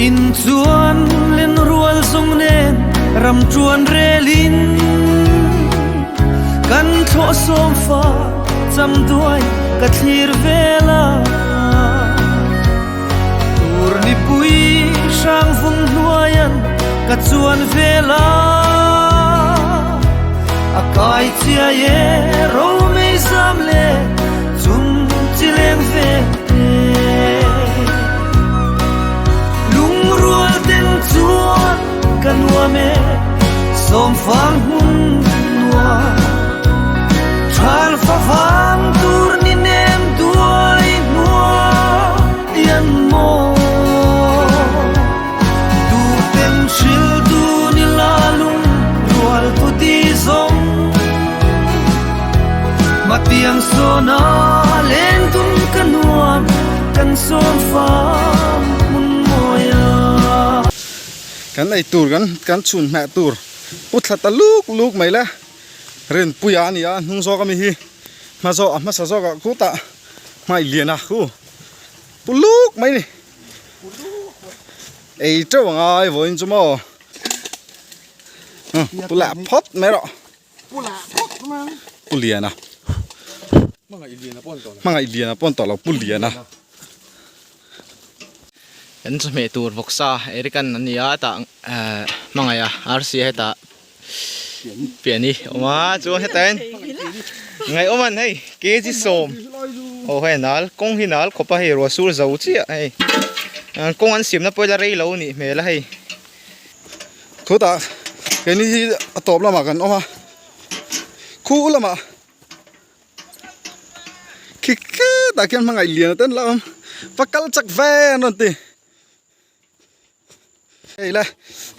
In chuan len rual zawng nen ram ṭuan relin kan thlawh sawm fa cham duai ka thlir vel a. Tur nipui hrang vung hnuaian ka chuan vel a. A kai chiai e romei zam le chung chi leng ve te. Lungrual ten chuan ka nuam e sawmfang hmun nuam. Thal fa vang tur ni nem duai hnuai an maw. Tuten hril tu ni la lung rual tu ti zawng. Matiang sawna len tum ka nuam kan sawm fam hmun mawi a. Kan ei tur kan kan chhun hmeh tur pu thla ta luk luk mai le Rinpuia a ni a hnung zawk ami hi hma zawk a hmasa zawk ah khutah hmai lian a khu pu luk mai ni ei teuh ang a vawiin chu maw pu leh phawt mai rawh. Pu Liana Hmangaih Liana pawn tawh lo Pu Liana. Kan chawhmeh tur vawksa Eric-an a ni a tah Hmangaiha RC a hetah pian hi a awm a chuan heta hian ngaihawm an hei kg sawm aw hei nal kawng hi nal khawp a hei ruah sur zo chiah hei kawng an siamna pawh ila rei lo a nih hmel a hei. Khutah keini hi a tawp lamah kan awm a, khu lamah khi khetah khian hmangaih lian te an la awm, va kal chak ve an rawn ti. Hei le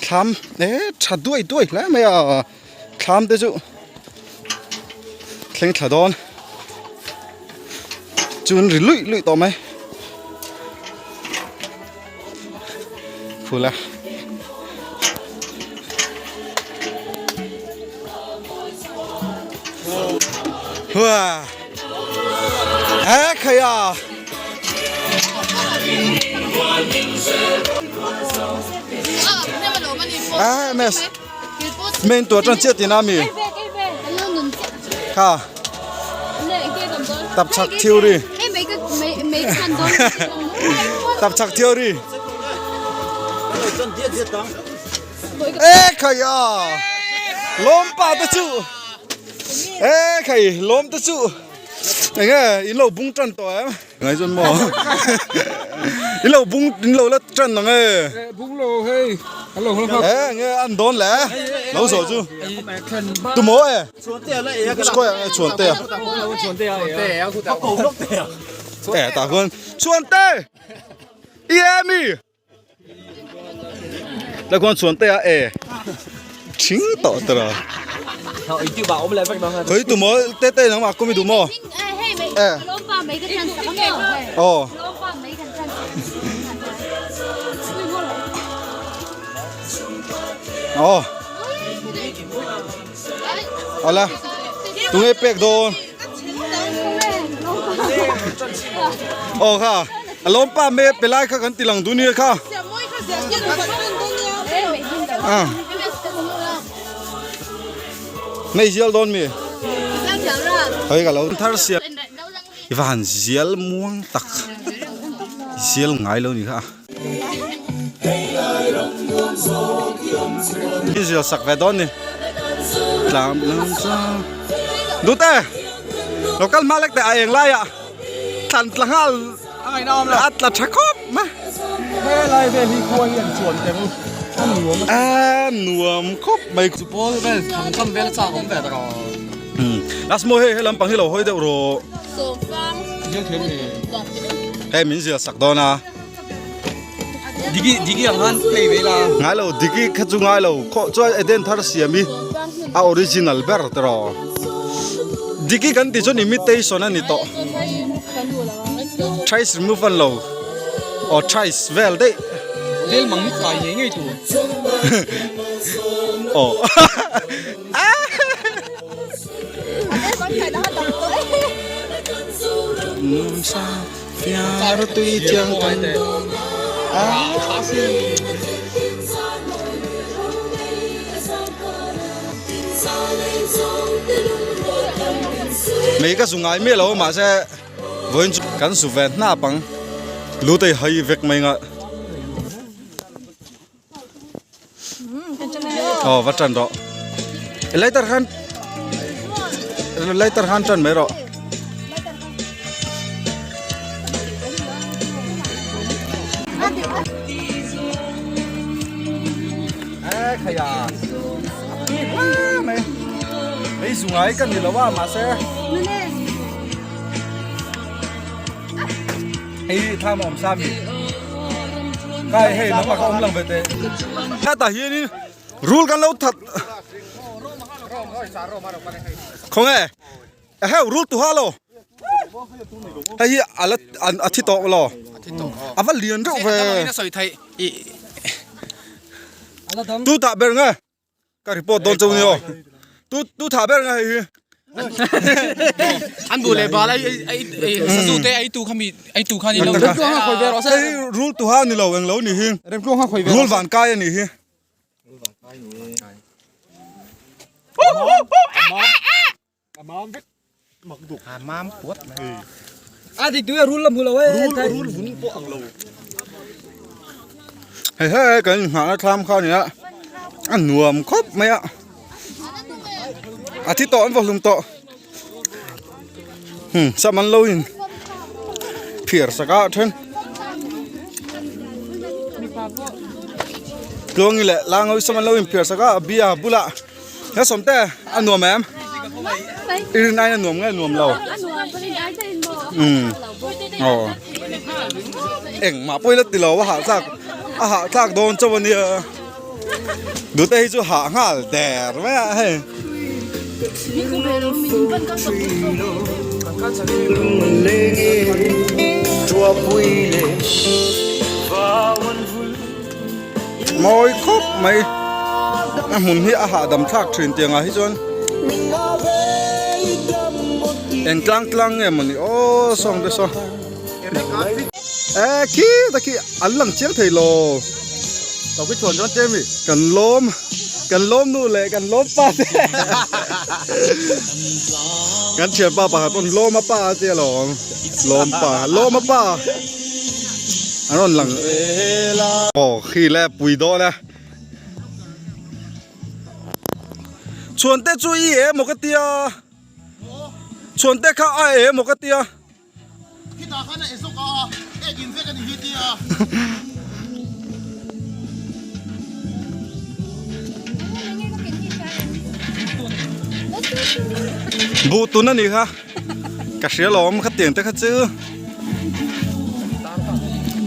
thlam e tha duai duai hle mai a, thlam te chu thleng thla dawn chuan ri luih luih tawh mai. Phul a. Hua. Ê khai à. À mes. Men tua tran chiat tin ami. Kha. Tập chak theory. Tập chak theory. Ê khai à. Lom pa te chu. Ê khai lom te chu. Enge in lo bung tran tawh em? Ngai chuan maw? In lo bung in lo la tran ang e. Bung lo hei. An lo hla Ê nge an dawn le. Lo zawh chu. Tu maw e? Square ang e Chuante a. E tah khuan Chuante! I e mi? La khuan Chuante a e. Thing tawh tara. Khoi tu maw te te nangmah kawm i duh maw? E. Aw. Aw. Ala tunge pek dawn aw kha a lawm pa me pe lai kha kan ti lang duh nia kha a mei zial dawn mi hei ka lo thar siam i va han zial muang tak zial ngai lo ni kha. Zil sak ve dawn ni tlang lam chuan dute lo kal hma lek teh a eng laiah thlan tla nghal a tla tha khawp mai helai vel hi khua hi an chuan teh u a nuam a nuam khawp mai chu pawl vel thang kam vel chak awm ve ta last maw hei he lampang hi lo hawi deuh rawh hei min zil sak dawn a. Diki diki ang khan play ve la. Ngai lo diki kha chu ngai lo khaw chuan Eden thar siam hi a original ber te rawh. Diki kan tih chuan imitation a ni tawh. Trace remove an lo aw trace vel daih. Vel mang hi kai ngei ngei tur. Aw. Mei ka zu ngai miah lo a mahse vawiin chu kan zu ve hnap ang lu te hi hai vek mai nga aw va tan rawh lighter khan lighter khan tan mai rawh. Mei zu ngai ka ni lo a mahse hei thlam a awm sa mi kai hei nangmah kha awm lang ve teh hetah hianin rul kan lo that khawnge Eheu rul tu ha lo hei hi ala a thi tawh lo a va lian reuh ve tu tah ber nge ka report dawn chauh ni aw tu tu thah ber nge hei hi an bu leh bal ai ai sazu te ai tu kha mi ai tu kha ni lo hei rul tu ha ni lo eng lo ni hi rul van kai a ni hi Hei hei kan inhnahna thlam kha a ni a a nuam khawp mai a a thi tawh an vawhlum tawh hmm sam an lo in phiar sak a then tluangi leh langawi sam an lo in phiar sak a bia bulah. He sawmte a nuam em? I rin aiin a nuam nge nuam lo? Umm aw engmah pawh ila ti lo a hahthlak a hahthlak dawn chauh a nia dute hi chu hah nghal der mai a hei. Mawi khawp mai a hmun hi a hahdam thlak thin tiang ah hi chuan eng tlang tlang nge mawni aw sawng te saw e khi ta khi an lang chiang thei lo kan lawm kan lawm nu leh kan lawm pa te kan thianpa pakhat pawn lawm a pa a tia lawm lawm pa lawm a pa. An rawn lang aw khi le pui dawn a chhuan te chu i emaw ka tia chhuan te kha a emaw ka tia Buh tun a nih kha ka hria lo awm kha tiang te kha chu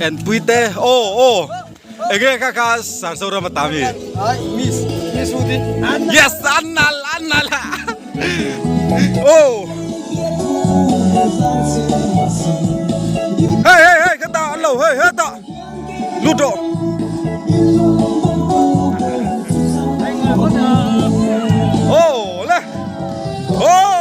enpui te aw aw enge kha kha sar zoram a ta mi yes an nal an nal aw hei hei hei ka ta an lo hei hei ta lut rawh aw le aw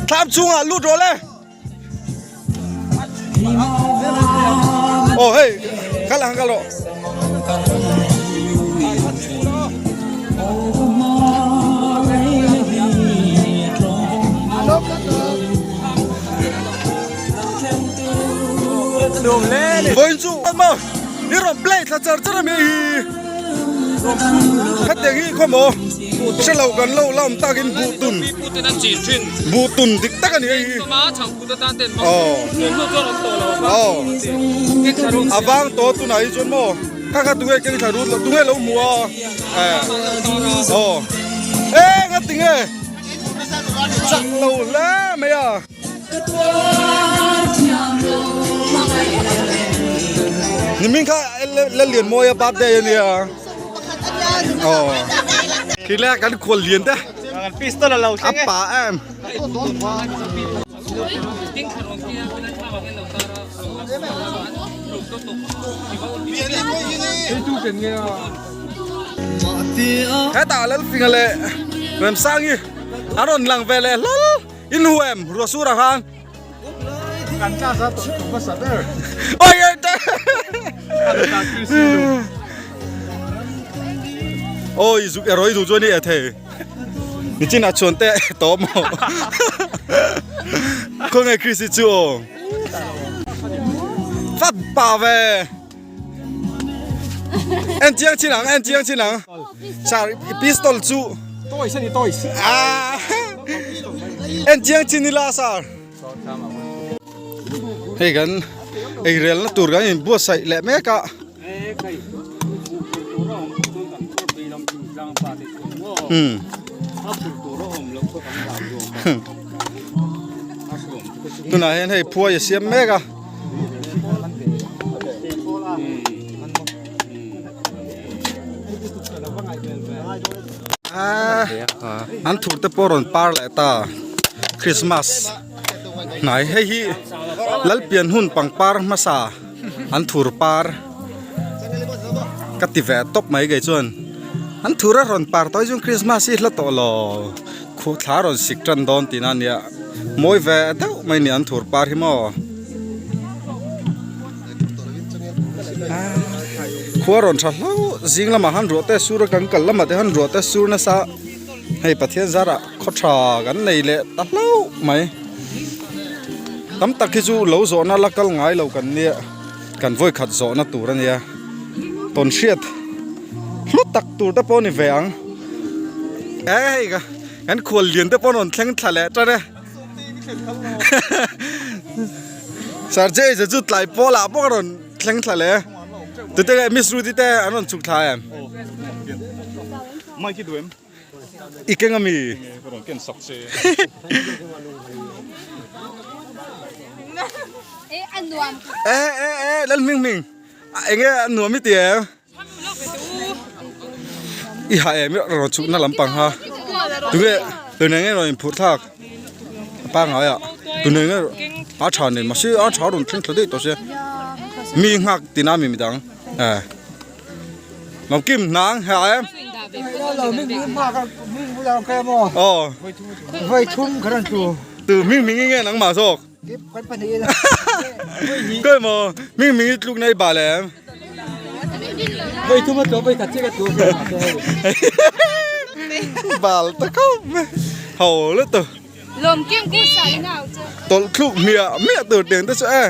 Thlam chungah lut rawh le. Oh hei kal ang kal rawh. Vawiin chu maw i rawn play thla char char a mi hi khatiang hi khawmaw hre lo kan lo la awm takin buh tun buh tun dik tak a ni hei hi aw aw a vang tawh tunah hi chuan maw kha kha tunge keng thla rut lo tunge lo hmu a aw eng a tinge chak lo hle mai a. Nimin kha Lallianmawia birthday a nia. Aw. Khi le kan khual lian te. Pistol a lo thleng e. A pa em. Hetah Lalfinga leh Remsangi an rawn lang ve leh hlal in hu em ruah sur ah khan. Kan class a tawh hmasa ber. Oi oi te. Oi zuk eroi du chuan i e thei. Nichin ah chuan te tawp maw. Khawnge Chris hi chu aw. Fat pa ve. En chiang chin ang en chiang chin ang. Sir i pistol chu. Toys ani toys. Ah. En chiang chin ila sir. Hei kan ei rel na tur kan in buatsaih leh mek a. Tunah hian hei phuai a siam mek a. An thur te pawh rawn par leh ta Christmas hnai hei hi Lalpian hun pangpar hmasa an thur par ka ti ve tawp mai kei chuan an thur a rawn par tawh hi chuan Christmas hi hla tawh lo khuh thla rawn sik tan dawn tihna a nia mawi ve deuh mai a ni an thur par hi maw. Khua rawn tha hlauh zing lamah han ruah te sur a kan kal lamah te han ruah te sur nasa hei Pathian zarah khaw tha kan nei leh ta hlauh mai tam tak hi chu lo zawhna la kal ngai lo kan nia kan vawi khat zawhna tur a nia tawn hriat hlu tak tur te pawh a ni ve ang e hei ka kan khual lian te pawh an rawn thleng thla leh tan e. Sir Jay chu chu tlai pawl ah bawk a rawn thleng thla le tute nge Miss Rudy te an rawn chhuk thla em Mike i duh em i keng ami ka rawn ken sak che e e e lal hming hming enge a nuam i ti em I ha em rawn chhuk na lampang kha tunge tuna nge rawn inphurh thlak a pangngai ah tuna nge a tha nen mahse a tha rawn thleng thla daih tawh sia mi nghak tina mi midang eh lo kim hnang ha em aw tu hming hming nge nangmah zawk. Kawih maw ming ming i tluk na i bal em? Bal ta khawp mai ho lutuk tawlh thluk hmiah hmiah tur tiang te chu e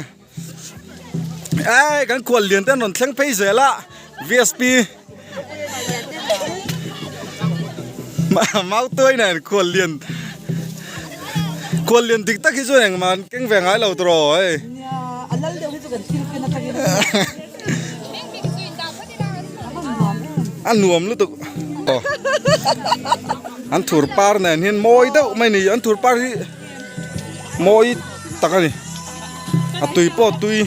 ei kan khual lian te an rawn thleng phei zel a VSP Mautuai nen khual lian khual lian dik tak hi chuan engmah an keng ve ngai lo tawh hei. A nuam lutuk aw an thur par nen hian mawi deuh mai a ni an thur par hi mawi tak a ni a tui pawh a tui.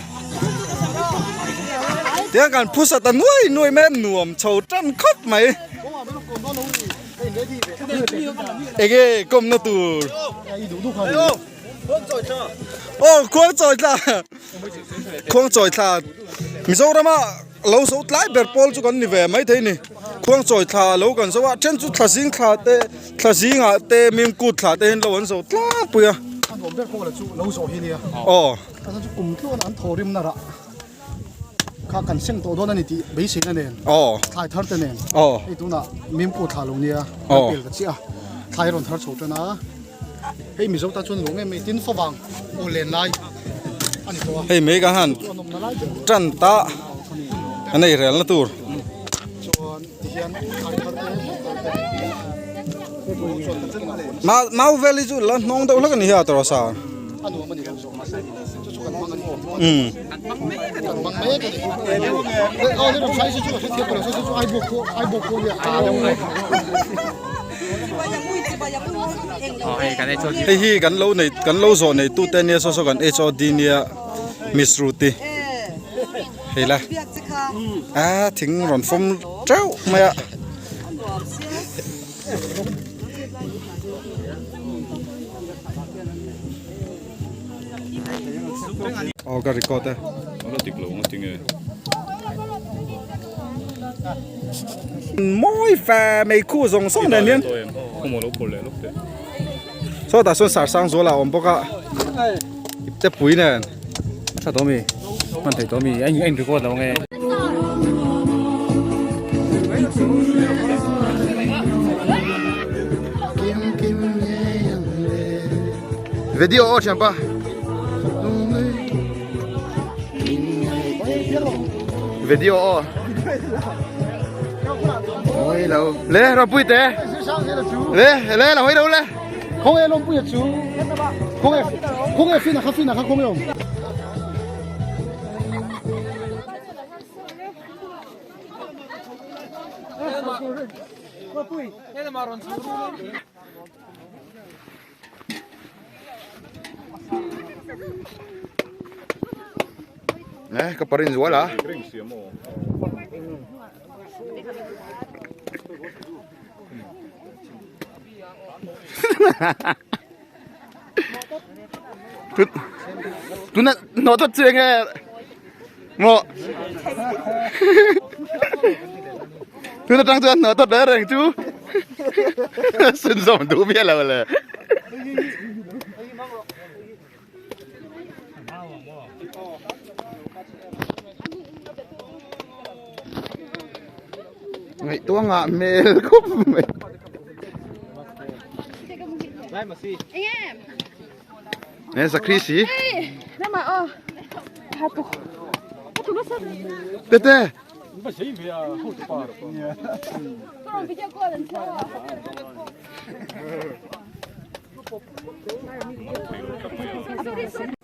Tiang kan phusa ta nuai nuai mai a nuam chho tan khawp mai. Enge kawmna tur. Aw khuang chawi thla khuang chawi thla Mizorama lo zo tlai ber pawl chu kan ni ve mai thei ni khuang chawi thla lo kan zo a then chu thla zing thla te thla zingah te mimkut thla te hian lo an zo tlangpui a. Aw. A chu kum tluan an thaw rim na rah kha kan seng tawh dawn a ni tih beiseina nen thlai thar te nen hei tunah mimku thla lo nia kan pel ta chiah a thlai a rawn thar chho tan a hei mizo ta chuan lo ngei mai tin favang aw len lai a ni tawh a hei mai ka han tan ta a nei rel na tur chuan tihian thlai thar te mau vel hi chu la hnawng deuh hlek a ni hi a tawrh sa. Hei hi kan lo nei kan lo zawh nei tu te nia saw saw kan HOD nia Miss Ruti. Hei la a thing rawn fawm teuh mai a. Aw ka record e. Mawi fe mai khu zawng zawng nen hian. Sawtah sawn sarsang zual a awm bawk a ipte pui nen a tha tawh mi hman thei tawh mi a in record lo nge. Video aw thianpa. Video aw. Ôi lâu. Lê rồi pui té. Lê lê là hoi đâu lê. Không em lom pui chú. Không em không em phi nào phi nào không em. Nè, ka parin zual a. Tuna no to cheng e. Mo. Tuna tang chuan no to de reng chu. Sun zom du bia lo le. Ngaih tuangah mel khawp mai. Nè Zakri si. Tete.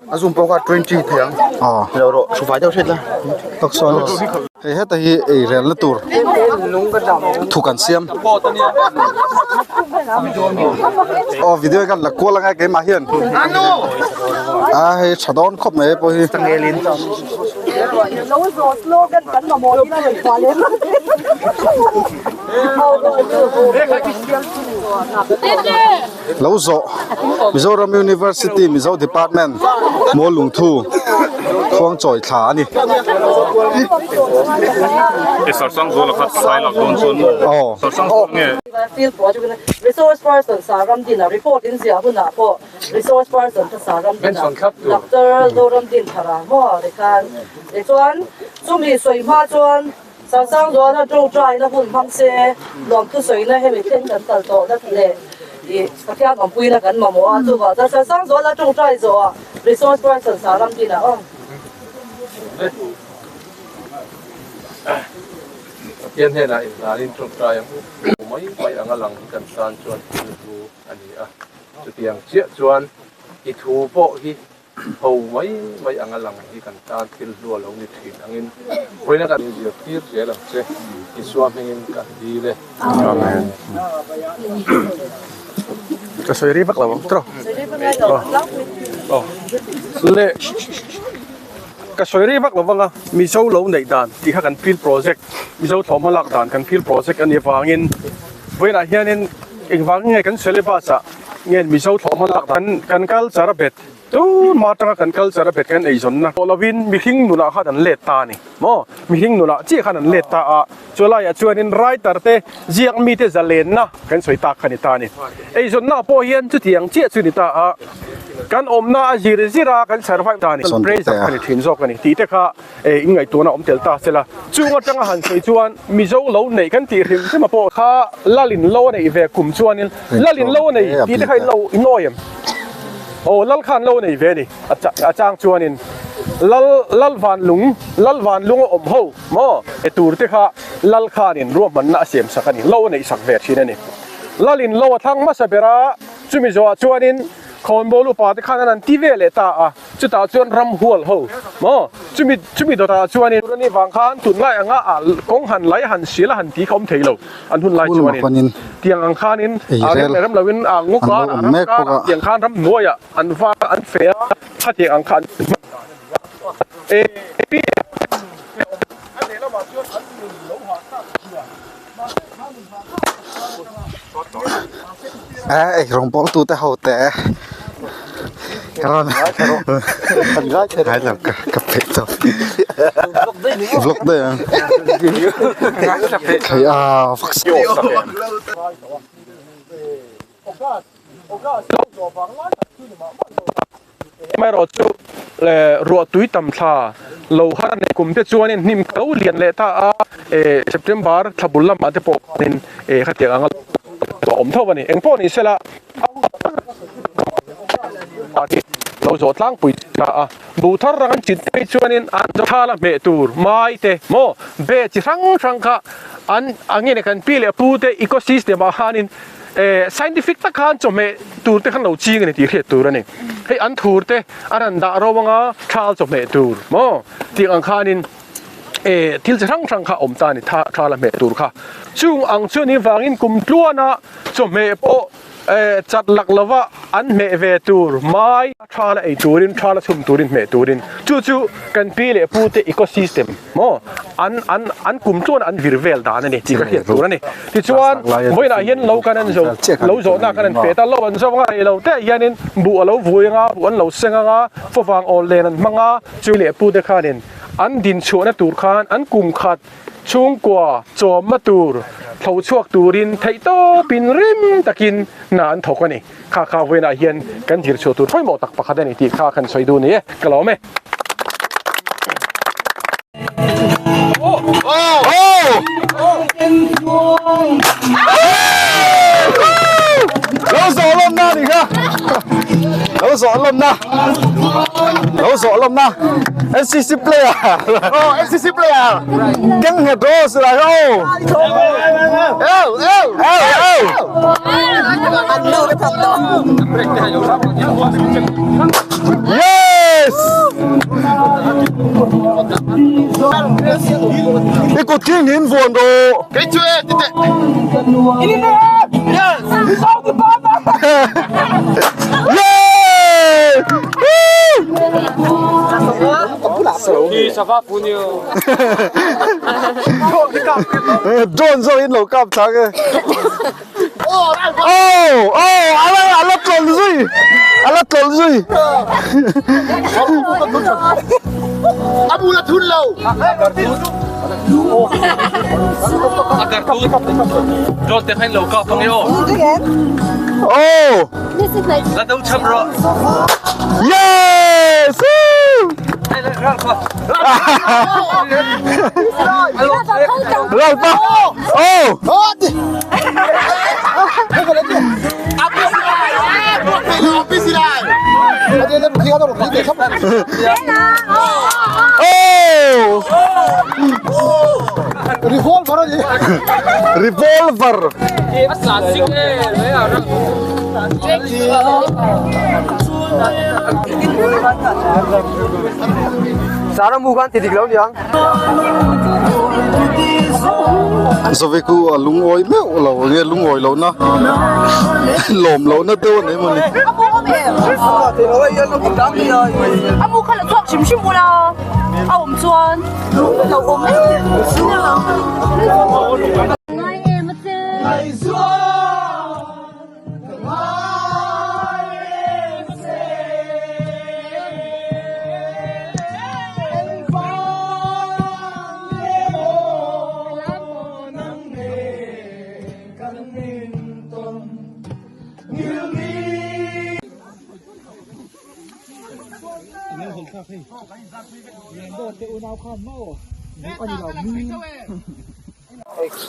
A zoom pawh kha 20 thei ang lo rawh thu fai deuh hret la tak sawn hei heta hi ei rel na tur thu kan siam aw video hi kan la kual anga keimah hian a hei tha dawn khawp mai pawh hi. Lo zawh Mizoram University Mizo Department Mawl Lungthu Khuangchawi thla a ni. Resource person Saram Dina report in ziah hunah pawh resource person kha Saram Dina Doctor Zoram Din thar ang maw tikhan tichuan chumi sawi hma chuan Sangsang Zuala tawngtaina hun hmang se, lawmthu sawina hemi thleng kan kal tawh na leh ih Pathian awmpuina kan mamawh a, chuvang chuan Sangsang Zuala tawngtai zawhah resource person sa ram dinah aw. Pathian hnenah inhlanin tawngtai ang u mai mai anga lang hi kan tan chuan thil hlu a ni a, chutiang chiah chuan i thu pawh hi Ho mai mai anga lang hi kan tan thil hlu a lo ni thin angin vawiina kan inzirtir zel ang che. Isua hmingin kan dil e. Amen. Ka sawi ri vak lo ang tawh. Aw. Le ka sawi ri vak lo vang a, Mizo lo neih dan tih kha kan field project, Mizo thlawhhma lak dan kan field project a nih avangin vawiinah hianin engvangin nge kan syllabus ah nge Mizo thlawhhma lak dan kan culture a bet Tun hma atanga kan culture a bet kan eizawnna pawh lovin mihring nunah khan an let ta a ni maw? Mihring nunah chiah khan an let ta a, chu laiah chuanin writer te ziak mite zalenna kan sawi tak kha ni ta a ni. Eizawnna pawh hian chutiang chiah chu ni ta a, kan awmna a zir zir a kan survive ta a ni. Pressure kha ni thin zawk a ni tih te kha inngaihtuahna awm tel ta sela. Chung atanga han sawi chuan Mizo lo neih kan tih hrim hrim a pawh kha Lalin lo a neih ve kum chuanin Lalin lo a nei tih te kha in lo inawi em? Aw Lal khan lo nei ve a ni. A chang chuanin Lal Lal van lung Lal van lung a awm ho maw e tur te kha Lal khanin ruahmanna a siam sak a ni. Lo a neih sak ve thin a ni. Lalin lo a thlang hmasa ber a, chumi zawhah chuanin khawnbawl upa te khan an han ti ve leh ta a. Chutah chuan ram hual ho maw chumi chumi dawtah chuanin tur anih vang khan tunlai anga ah kawng han lai han sil a han ti kha awm thei lo an hun lai chuanin tiang ang khanin ah rem leh rem loin ah ngaw kar ah ram kar ah tiang khan ram hnuaiah an var an fe a khatiang ang kha an hman dan a ni a. Eh ei rawng pawl tu te ho te rawn ngaithla ka ka peih tawp vlog daih ang thei a vak Amaherawhchu ruah tui tam thla lo har a nei kum te chuanin hnim kha lo lian leh ta a, September thla bul lamah te pawh khanin khatiang anga lo awm tho a ni. Eng pawh ni sela lo zawh tlangpui ta a, buh thar rang an chin phei chuanin an thla la hmeh tur mai te maw be chi hrang hrang kha an angin kan pi leh pu te ecosystem ah khanin Scientific tak khan chawhmeh tur te khan lo ching a ni tih hriat tur a ni. Hei an thur te a ran dah ro anga thal chawhmeh tur maw tih ang khanin thil chi hrang hrang kha awm ta a ni thal a hmeh tur kha. Chung ang chu ni vangin kum tluana chawhmeh pawh chat lak lova an hmeh ve tur mai thal a ei turin thal a chhum turin hmeh turin chu chu kan pi leh pu te ecosystem maw an an an kum chuan an vir vel dan a ni tih ka hriat tur a ni tichuan vawiinah hian lo kan an zo lo zawhna kan an fet a lo an zo anga rei lo te ah hianin buh a lo vui anga buh an lo seng anga favang awl len an hmang a chu leh pu te khanin an din chhuahna tur khan an kum khat Chhungkua chawmna tur tho chhuak turin theihtawpin rim takin hna an thawk a ni. Kha kha vawiinah hian kan zir chhuah tur pawimawh tak pakhat a ni tih kha kan sawi duh ni e. Ka lawm e. Lo zawh lawmna a ni kha. Lo zawh lawmna. Lo zawh lawmna. NCC player. Oh, NCC player. Keng nghet ro si lai ho. Eu, eu, eu, eu. Yes! I kut king hin vuan ro. Kei chu e tite. Yes! Yeah! Drone zawk in lo kap thak e. Oh, oh, ala ala tlawlh zui. Ala tlawlh zui. Abu la thun lo. Drone te khan lo kap ang e aw. Oh! La do cham ro. Yes! Lalpa! Oh! Oh! Revolver! Revolver! Zawiku a lungawi meuh lo nge lungawi lohna lawm lohna deuh a nei mawni.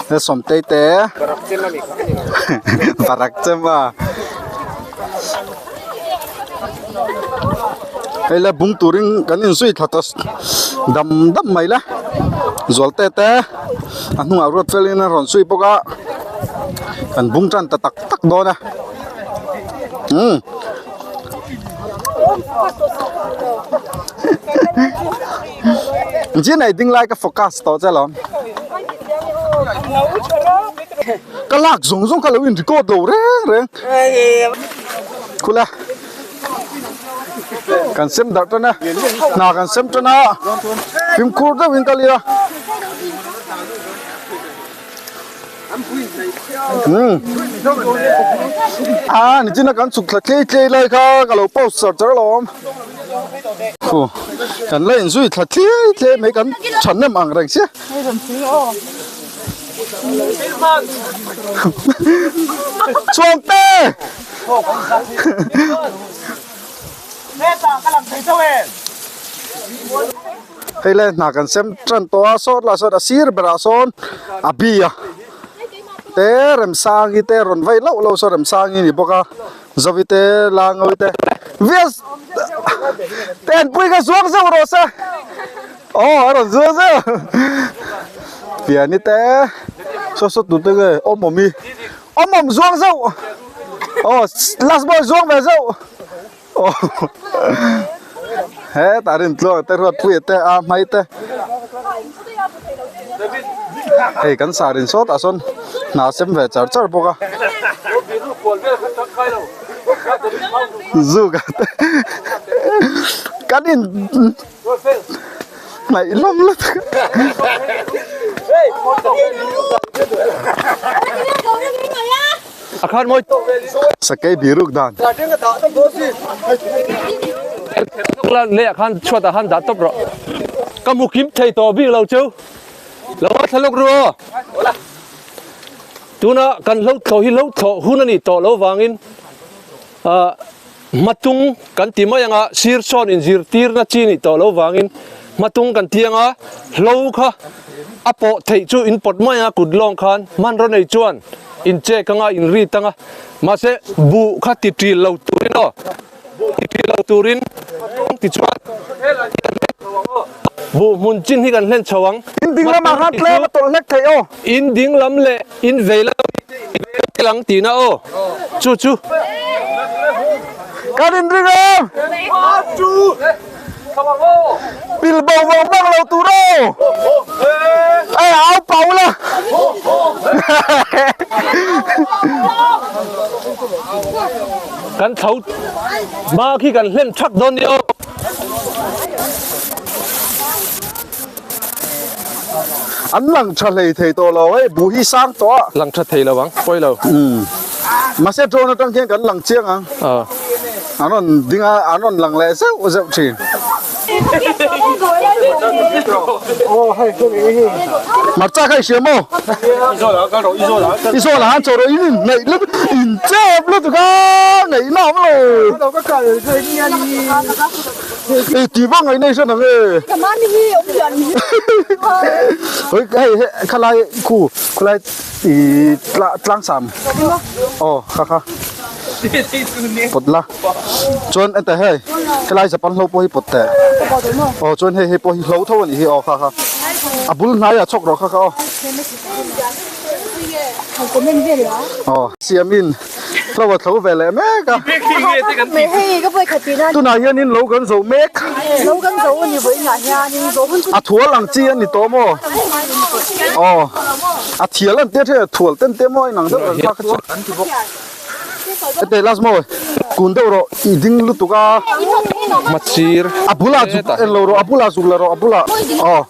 He sawmtei te varak chem a hei la bung turin kan inzui thla ta dam dam mai la zualte te a hnungah ruat felin a rawn zui bawk a kan bung tan ta tak tak dawn a umm. Zin ei ding lai ka focus tawh che lo. Ka lak zawng zawng kha lo in record lo reng reng. Khula. Kan sem darh tan a. Hna kan sem tan a. Fimkhur deuhin ka lia. Umm a nichina kan chhuk thla tlei tlei lai kha ka lo post char char alawm khu kan la inzui thla tlei tlei mai kan thahnem ang reng sia Chuangte Hei le hna kan sem tan tawh a sawt lah sawn a sir berah sawn a bi a te remsangi te rawn vei loh loh sawn remsangi a ni bawk a zovi te langawi te vias te an pui kha zuang zeuh rawh se aw a rawn zuang zeuh piani te saw saw tute nge awm awm hi awm awm zuang zeuh aw last boy zuang ve zeuh. Hetah rintluang te ruatpuia te a hmai te hei kan sar in sawtah sawn hna sem ve char char bawk a zuka te kan in hnaih hlawm lutuk A khan mawi. Sakei biruk dan. Lei ah khan chhuat ah khan dah tawp rawh. Ka hmu kim thei tawh bik lo chu. Lo a thla lawk ru aw. Tuna kan hlo thlawh hi hlo thlawh hun a nih tawh lo vangin ah hmatung kan ti mai anga sir sawn inzirtirna chi nih tawh lo vangin hmatung kan ti anga hlo kha a pawh theih chu in pawt mai anga kut lawng khan hmanraw nei chuan in check anga in rit anga mahse buh kha ti ṭil lo turin aw buh ti ṭil lo turin tichuan buh hmun chin hi kan hlen chho ang. In ding lamah khan tlem a tawlh hlek theih aw. In ding lam leh in vei lam tel ang tihna aw chu chu. Kan in ring em? Pil bo vang vang lo tur aw. Ei au pau la. Kan tho hma khi kan hlen thak dawn ni aw. An lang tha hlei thei tawh lo hei buh hi sang tawh a. Lang tha thei lo ang pawi lo. Umm mahse drone atang khian kan lang chiang ang. An rawn ding a an rawn lang leh zeuh zeuh thin. Hmarcha kha i hria maw? I zawl ah khan chaw rawh in inhnaih lutuk in chep lutuk a ngaihna awm lo. Ei tih vak ngaih nei hran ang e. Hoi hei khalai khu khulai i tlang sam aw kha kha pawt la chuan ente hei helai japan hlo pawh hi pawt teh aw chuan hei hei pawh hi hlo tho a nih hi aw kha kha a bul hnai ah chhawk rawh kha kha aw aw siamin Hlo a tho ve leh mek a. Tunah hianin lo kan zo mek. A thual ang chi a ni tawh maw? Aw, a thial an tia thin a, thual ten te maw a inang deuh reng kha kha chu. Hete last maw kun deuh rawh i ding lutuk a. Machir. A bulah zuk en lo rawh, a bulah zuk la rawh, a bulah. Aw.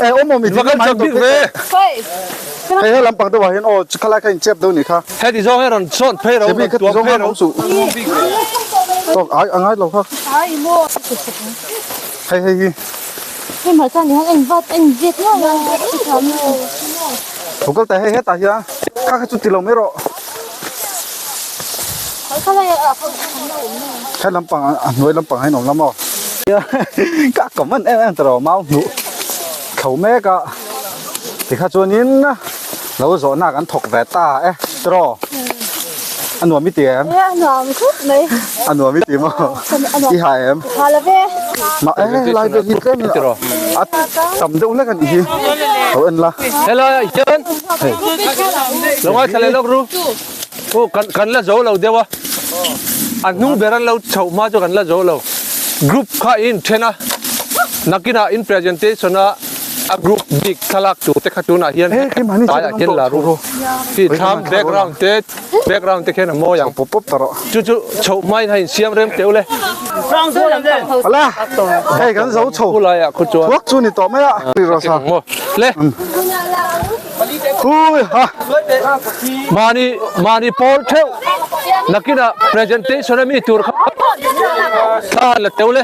E awm awm i ding a mai tawh. Hei he lampang deuhah hian aw khalai kha inchep deuh nih kha. Heti zawng hi rawn sawn phei ro, rawn tuam phei ro. Tawk ai a ngai lo kha. Hei hei hi. Lo kal teh hei hetah hian kha kha chu ti lo mai rawh. He lampang a hnuai lampang ah hian awm la maw. Ka comment em em ta ro mau hnuh thlo mek a. Tikha chuanin lo zawhna kan thawk ve ta e tiraw a nuam i ti em? E a nuam khawp mai. A nuam i ti maw? I ha em? Ha la ve. Ma e helai vel hi tlem a tam deuh hlek a nih hi lo en la. Helai ah hian lo ngaithla leh lawk ru. Aw kan kan la zo lo deuh a a hnung ber an lo chhoh hma chu kan la zo lo. Group kha i inthen a nakinah in presentation a A group bik thlalak tur te kha tunah hian tlaiah hian la ru hi thlam background te background te khian a mawi ang chu chu chhoh hmain a insiam rem teuh le hei kan zo chho khulaiah khu chuan thuak chu ni tawh mai a le. Hui ha. Mahni mahni pawl theuh nakinah presentation a mi tur kha thla la teuh le.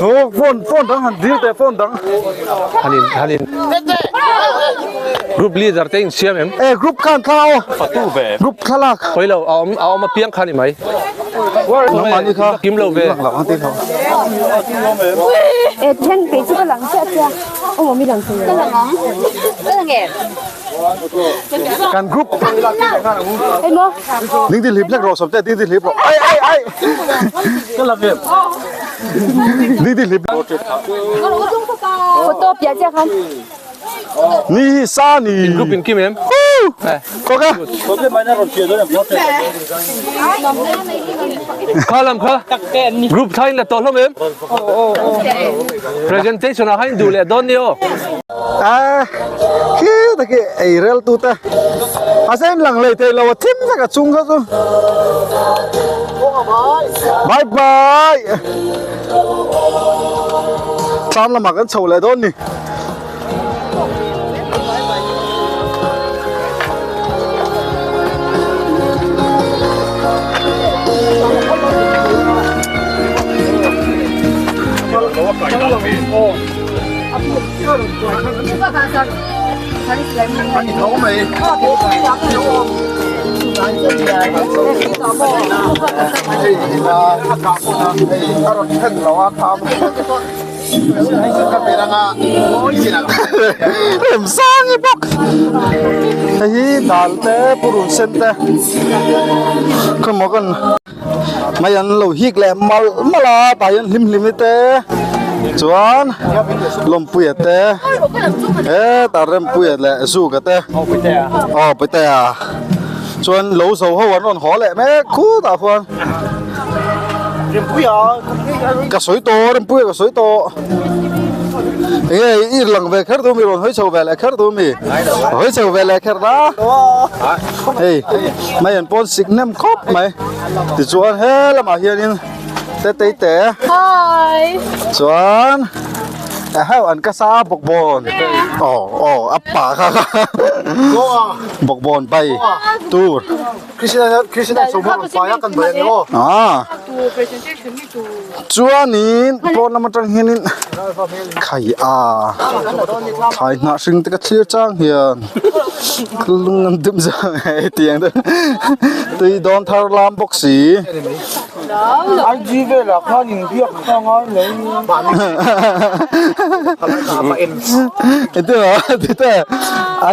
Aw phone phone dang han dil teh phone dang. Hanin hanin group leader te in siam em? E group khan thla aw. Fatu ve. Group thlalak. Hawi lo a awm a awm apiang kha ni mai. Nangmahni kha kim lo ve. E then kei chu ka lang chiah chiah awm awm i lang thei ka lang ang ka lang em kan group emaw ding di hlip hlek rawh sawmte ding di hlip rawh ai ai ai ka lang em ding di hlip photo piah chiah khan Ni hi sa ni. In group in kim em? Kawk a. Kha lam kha. Group tha in la tawh hlawm em? Presentation ah khan in duh leh dawn ni aw. A khi taki ei rel tu te. A sen lang lei thei lo a thim vek a chung kha chu. Bye bye. Tlam lamah kan chho leh dawn ni. Remsang i bawk hei hi dal te purun sen te khawmaw kan mai an lo hik leh malh malh a tah hian hlim hlim i te chuan lawmpuia te hetah rempuia leh zuka te aw pawitea chuan lo zo ho an rawn haw leh mek khutah khuan. Ka sawi tawh Rempuia ka sawi tawh enge i lang ve kher duh mi rawn hawi chho ve leh kher duh mi hawi chho ve leh kher ta hei mai an pawn sik hnem khawp mai tichuan he lamah hianin tetei te chuan. Eheu an ka sa bawkbawn aw aw a pa kha kha bawkbawn pai tur chuanin pawn lam atang hianin khai a thlai hnah hring te ka thlir chang hian lung an dim zawk hei tiang te tui dawn thar lam bawk si. IG velah khan inbiak kha ngai lo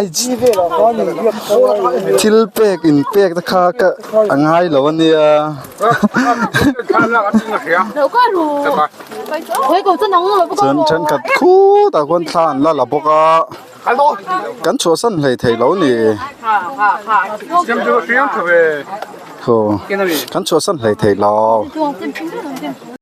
IG velah khan inbiak kha ngai lo thil pek in pek te kha ka a ngai lo ania chuan thenkhat khutah khuan thla an la la bawk a. Kan chhuahsan hlei thei lo ni. Kan chhuahsan hlei thei lo.